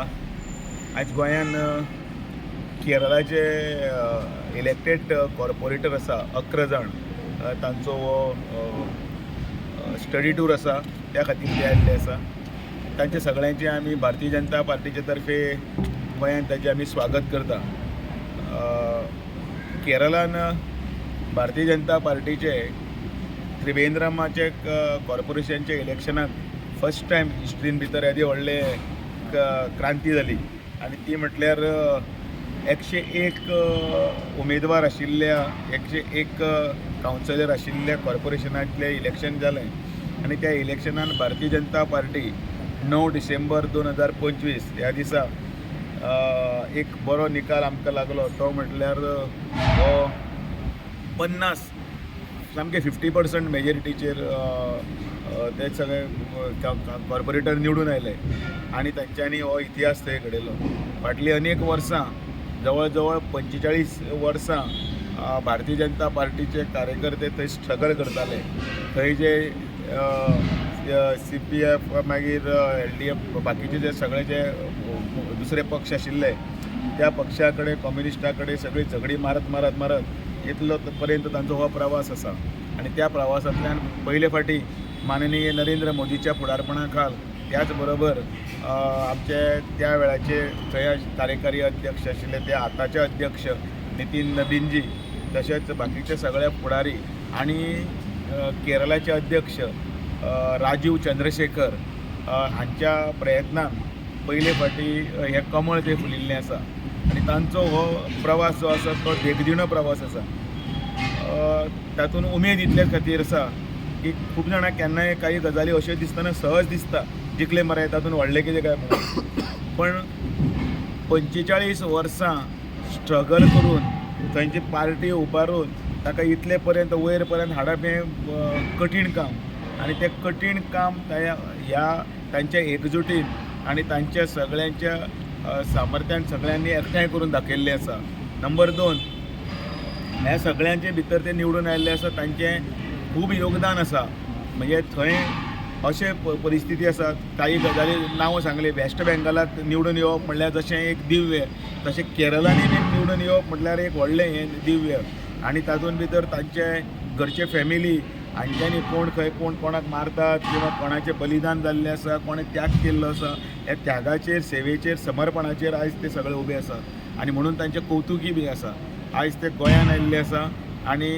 आयज गोंयान केरळाचे elected corporator आसा 11 जाण, तांचो हो स्टडी टूर आसा, त्या खातीर ते आयिल्ले आसा. तांचे सगळ्यांचे आमी भारतीय जनता पार्टीचे तर्फे गोंयांत ताचें आमी स्वागत करता. केरळान भारतीय जनता पार्टीचे त्रिवेंद्रमाचे कॉर्पोरेशनचे इलेक्शनाक फर्स्ट टायम हिस्ट्रीन भितर येदी व्हडले क्रांती जाली आनी ती म्हटल्यार 101 उमेदवार आशिल्ल्या, 101 कावन्सिलर आशिल्ल्या कॉर्पोरेशनांतलें इलेक्शन जालें आनी त्या इलेक्शनान भारतीय जनता पार्टी 9 डिसेंबर 2025 ह्या दिसा एक बरो निकाल आमकां लागलो. तो म्हटल्यार हो 50, सामके 50% मेजॉरिटीचेर ते सगळे कॉर्पोरेटर निवडून आयले आनी तांच्यांनी हो इतिहास थंय घडयलो. फाटलीं अनेक वर्सां, जवळ जवळ 45 वर्सां भारतीय जनता पार्टीचे कार्यकर्ते थंय स्ट्रगल करताले. थंय जे सीपीएफ, मागीर एलडीएफ, बाकीचे जे सगळे जे दुसरे पक्ष आशिल्ले, त्या पक्षा कडेन, कम्युनिस्टा कडेन सगळी झगडी मारत मारत मारत इतलो पर्यंत तांचो हो प्रवास आसा. आनी त्या प्रवासांतल्यान पयले फावटी माननीय नरेंद्र मोदीच्या फुडारपणा खाल, त्याच बरोबर आमचे त्या वेळाचे थंय कार्यकारी अध्यक्ष आशिल्ले ते आतांचे अध्यक्ष नितीन नबीनजी, तशेंच बाकीचे सगळे फुडारी आनी केरळाचे अध्यक्ष राजीव चंद्रशेखर हांच्या प्रयत्नान पयले फावटी हें कमळ थंय फुलिल्लें आसा. आनी तांचो हो प्रवास जो आसा तो देखदिणो प्रवास आसा. तातूंत उमेद इतले खातीर आसा की खूब जाणां केन्नाय काही गजाली अश्यो दिसतना सहज दिसता, जिखले मरे, तातूंत व्हडलें कितें काय म्हणून. पण 45 वर्सां स्ट्रगल करून थंयची पार्टी उबारून ताका इतले पर्यंत वयर पर्यंत हाडप हें कठीण काम आनी तें कठीण काम त्या ह्या तांच्या एकजुटीन आनी तांच्या सगळ्यांच्या सामर्थ्यान सगळ्यांनी एकठांय करून दाखयल्लें आसा. नंबर दोन, ह्या सगळ्यांचे भितर ते निवडून आयिल्ले आसा, तांचें खूब योगदान आसा. म्हणजे थंय अशें परिस्थिती आसा, काही गजाली नांवां सांगली, वेस्ट बेंगालात निवडून येवप म्हणल्यार जशें एक दिव्य, तशें केरळांनी बी निवडून येवप म्हटल्यार एक व्हडलें हें दिव्य. आनी तातूंत भितर तांचे घरचे फॅमिली हांच्यांनी कोण खंय कोण कोणाक मारतात किंवा कोणाचें बलिदान जाल्लें आसा, कोणें त्याग केल्लो आसा, ह्या त्यागाचेर, सेवेचेर, समर्पणाचेर आयज ते सगळे उबे आसात आनी म्हणून तांचें कौतुकी बी आसा. आयज ते गोंयान आयिल्ले आसा आनी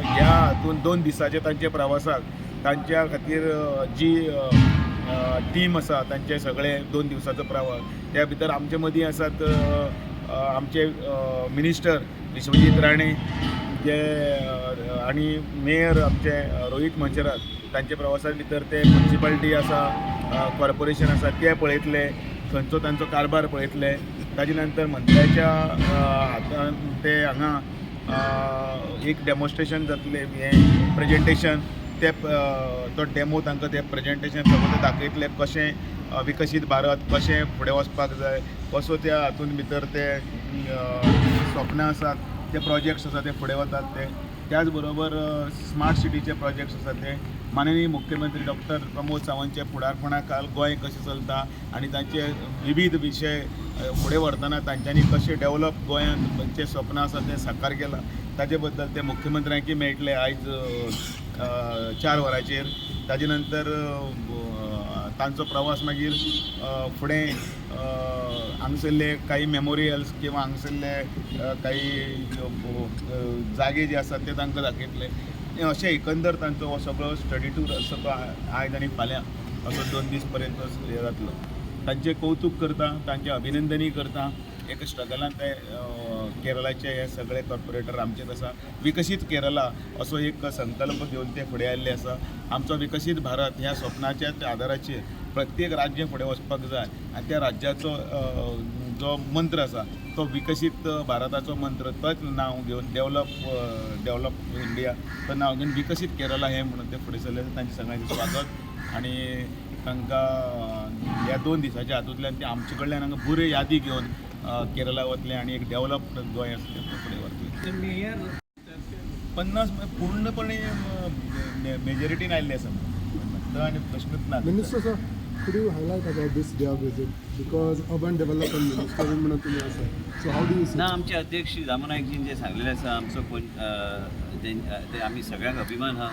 ह्या हातून 2 दिसाचे तांचे प्रवासाक तांच्या खातीर जी टीम आसा, तांचे सगळे 2 दिवसाचो प्रवास, त्या भितर आमचे मदीं आसात आमचे मिनिस्टर विश्वजीत राणे जे आनी मेयर आमचे रोहीत मोन्सेरात. तांच्या प्रवासा भितर ते मुन्सिपालिटी आसा, कॉर्पोरेशन आसा ते पळयतले, थंयचो तांचो कारभार पळयतले. ताजे नंतर मंत्र्याच्या हातान ते हांगा एक डेमॉन्स्ट्रेशन जातलें, हें प्रेजेंटेशन, ते तो डेमो तांकां ते प्रेजेंटेशन सगळें ते दाखयतले, कशें विकसीत भारत कशें फुडें वचपाक जाय, कसो त्या हातून भितर ते स्वप्नां आसात, ते प्रोजेक्ट्स आसा ते फुडें वतात ते. त्याच बरोबर स्मार्ट सिटीचे प्रोजेक्ट्स आसात ते, माननीय मुख्यमंत्री डॉक्टर प्रमोद सावंतच्या फुडारपणा खाल गोंय कशें चलता आनी तांचे विविध विशय फुडें व्हरतना तांच्यांनी कशें डेवलप गोंयांत जे स्वप्न आसा तें साकार केलां, ताजे बद्दल ते मुख्यमंत्र्यांकय मेळटले आयज 4 वरांचेर. ताजे नंतर तांचो प्रवास मागीर फुडें हांगसरले काही मेमोरियल्स किंवा हांगसरले काही जागे जे आसात ते तांकां दाखयतले. आनी अशें एकंदर तांचो हो सगळो स्टडी टूर आसा तो आयज आनी फाल्यां असो 2 दीस पर्यंत हे जातलो. तांचें कौतूक करता, तांचें अभिनंदनूय करता. एक स्ट्रगलान ते केरळाचे हे सगळे कॉर्पोरेटर आमचेच आसा. विकसीत केरला असो एक संकल्प घेवन ते फुडें आयिल्ले आसा. आमचो विकसीत भारत ह्या स्वप्नाच्या आदाराचेर प्रत्येक राज्य फुडें वचपाक जाय आनी त्या राज्याचो जो मंत्र आसा तो विकसीत भारताचो मंत्र, तोच नांव घेवन डेवलप डेवलप इंडिया तो नांव घेवन विकसीत केरला हें म्हणून ते फुडें सरले. तांचें सगळ्यांचें स्वागत आनी तांकां ह्या 2 दिसाच्या हातूंतल्यान ते आमचे कडल्यान हांगा बऱ्यो यादी घेवन केरला वतले आनी एक डेवलप गोंय आसा तें फुडें व्हरतले. मेयर 50 पूर्णपणे मेजॉरिटीन आयिल्ले आसा, तो आनी प्रश्नूच ना. Minister sir. Could you highlight about this day of visit? Because urban development minister म्हणून तुम्ही आसा. So how do you see? ना, आमचे अध्यक्ष श्री दामू नायकजीन जे सांगलेलें आसा, आमचो कोण ते आमी सगळ्यांक अभिमान आहा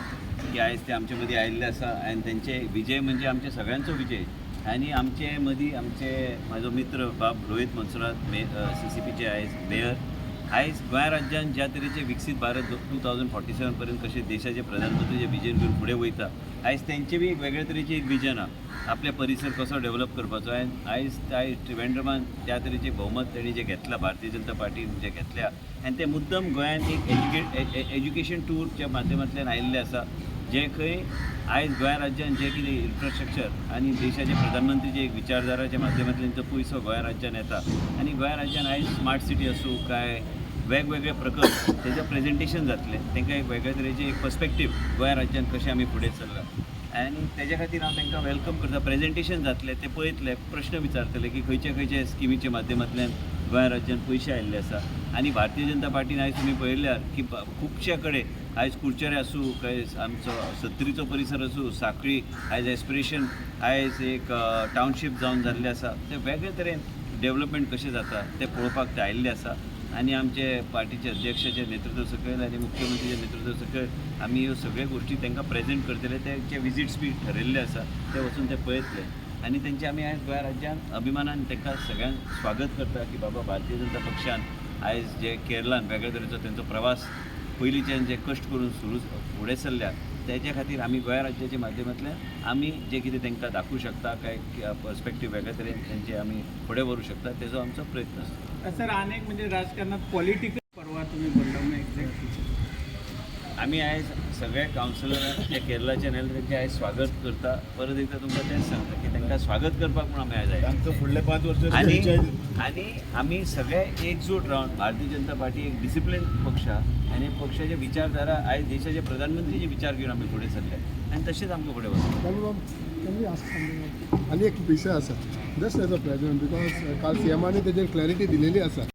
की आयज ते आमचे मदीं आयिल्ले आसा आनी तेंचे विजय म्हणजे आमचे सगळ्यांचो विजय. आनी आमचे मदीं आमचे म्हाजो मित्र बाब रोहीत मोन्सेरात मे सीसीपीचे आयज मेयर, आयज गोंय राज्यान ज्या तरेचे विकसीत भारत 2047 पर्यंत कशें देशाचे प्रधानमंत्री जे विजन घेवन फुडें वयता, आयज तेंचे बी एक वेगळे तरेचें एक विजन आहा आपले परिसर कसो डेव्हलप करपाचो. आनी आयज आयज त्रिवेंद्रमान त्या तरेचें भोवमत तेणी जें घेतलां, भारतीय जनता पार्टीन जें घेतल्या, आनी ते मुद्दम गोंयांत एक एज्युकेशन टूरच्या माध्यमांतल्यान आयिल्ले आसा, जे खंय आयज गोंय राज्यान जें कितें इन्फ्रास्ट्रक्चर आनी देशाचे प्रधानमंत्री जे एक विचारधाराच्या माध्यमांतल्यान जो पयसो गोंय राज्यान येता आनी गोंय राज्यान आयज स्मार्ट सिटी आसूं काय वेगवेगळे प्रकल्प तेजें प्रेजेंटेशन जातलें, तांकां एक वेगळे तरेचें एक पर्सपेक्टीव गोंय राज्यान कशें आमी फुडें चल्ला आनी तेज्या खातीर हांव तांकां welcome करता. प्रेजेंटेशन जातलें, ते पळयतले, प्रश्न विचारतले की खंयचे खंयचे स्किमीच्या माध्यमांतल्यान गोंय राज्यान पयशे आयिल्ले आसा. आनी भारतीय जनता पार्टीन आयज तुमी पळयल्यार की खुबशे कडेन आयज कुडचडे आसूं काय आमचो सत्तरीचो परिसर आसूं, साखळी आयज एस्पिरेशन आयज एक टावनशीप जावन जाल्लें आसा, ते वेगळे तरेन डेवलपमेंट कशें जाता तें पळोवपाक ते आयिल्ले आसा. आनी आमचे पार्टीचे अध्यक्षाचे नेतृत्व सकयल आनी मुख्यमंत्रीच्या नेतृत्व सकयल आमी ह्यो सगळ्यो गोश्टी तांकां प्रेजेंट करतले. तेंचे विजिट्स बी ठरयल्ले आसा, ते वचून ते पळयतले आनी तेंचे आमी आयज गोंय राज्यान अभिमानान तांकां सगळ्यांक स्वागत करता की बाबा भारतीय जनता पक्षान आयज जे केरलान वेगळे तरेचो तेंचो प्रवास पयलींच्यान जे कश्ट करून सुरू फुडें सरल्या, तेज्या खातीर आमी गोंय राज्याच्या माध्यमांतल्यान आमी जें कितें तांकां दाखोवंक शकता काय पर्सपेक्टीव वेगळे तरेन तेंचे आमी फुडें व्हरूंक शकता, तेजो आमचो प्रयत्न आसता. सर, अनेक म्हणजे राजकारणात पॉलिटिकल परवा तुम्ही बोलला एक्झॅक्टली. आमी आयज सगळे कावन्सिलरांक जे केरलाच्यान आयले तेंचें आयज स्वागत करता. परत एकदां तुमकां तेंच सांगता की तांकां स्वागत करपाक म्हूण आमी आयज आयले. तांकां फुडले 5 वर्सां आनी आनी आमी सगळे एकजूट रावन, भारतीय जनता पार्टी एक डिसिप्लीन पक्ष आहा आनी पक्षाचे विचारधारा आयज देशाचे प्रधानमंत्रीचे विचार घेवन आमी फुडें सरले आनी तशेंच आमकां फुडें वचपाक. Can we ask something? आनी एक विशय आसा, just as a president, because काल सीएमाने तेजेर क्लॅरिटी दिलेली आसा.